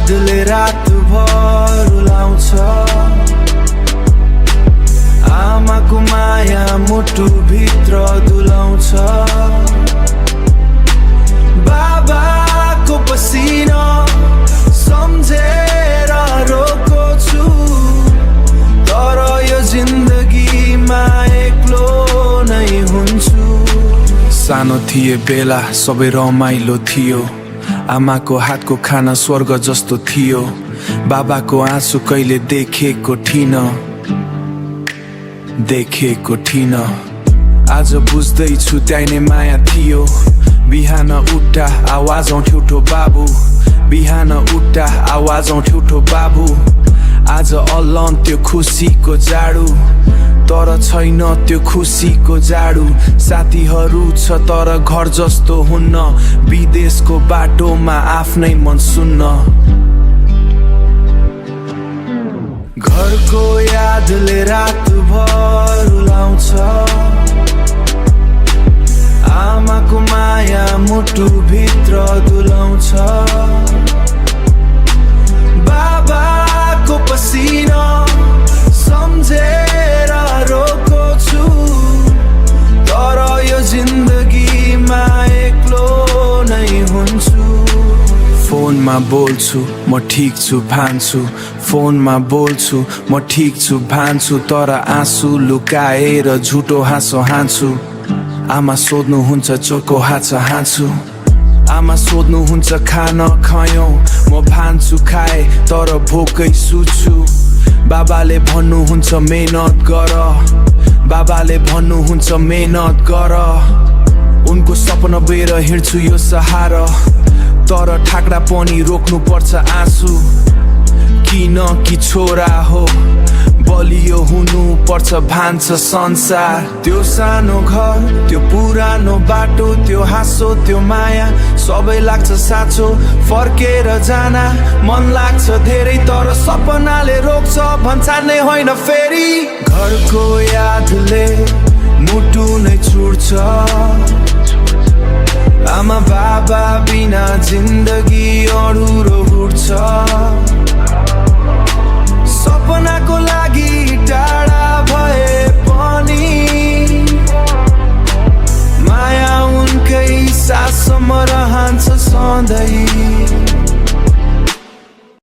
यादले रातभर रुलाउँछ आमाको माया मुटु भित्र दुलाउँछ बाबाको पसिना सम्झेर रोको छु तर यो जिन्दगीमा एक्लो नै हुन्छु सानो थिए बेला सबै रमाइलो थियो आमाको हातको खाना स्वर्ग जस्तो थियो बाबाको आँसु कहिले देखेको थिइन आज बुझ्दैछु त्यही नै माया थियो बिहान उठ्दा आवाज आउँथ्यो ठो बाबु बिहान उठ्दा आवाज आउँथ्यो ठो बाबु आज अल्लन त्यो खुसीको जाडु तर छैन त्यो खुसीको जाडु साथीहरू छ तर घर जस्तो हुन्न विदेशको बाटोमा आफ्नै मन सुन्न घरको यादले रातभर रुलाउँछ आमाको माया मुटु भित्र दुलाउँछ बाबाको पसिना सम्झेर रोको छु तर यो जिन्दगीमा एक्लो नै हुन्छु फोनमा बोल्छु म ठिक छु भान्छु फोनमा बोल्छु म ठिक छु भान्छु तर आँसु लुकाएर झुटो हाँसो हाँछु आमा सोध्नुहुन्छ चोको हाँछु आमा सोध्नुहुन्छ खान खायौ म भान्छु खाए तर भोकै सुछु बाबाले भन्नुहुन्छ मेहनत गर बाबाले भन्नुहुन्छ मेहनत गर उनको सपना बेर हिँड्छु यो सहारा तर ठाकडा पनि रोक्नु पर्छ आँसु किन कि छोरा हो बलियो हुनु पर्छ भान्छ संसार त्यो सानो घर त्यो पुरानो बाटो त्यो हाँसो त्यो माया सबै लाग्छ साँचो फर्केर जान मन लाग्छ धेरै तर सपनाले रोक्छ भन्छ नै होइन फेरि घरको यादले मुटु नै छुट्छ आमा बाबा बिना जिन्दगी अधुरो उठ्छ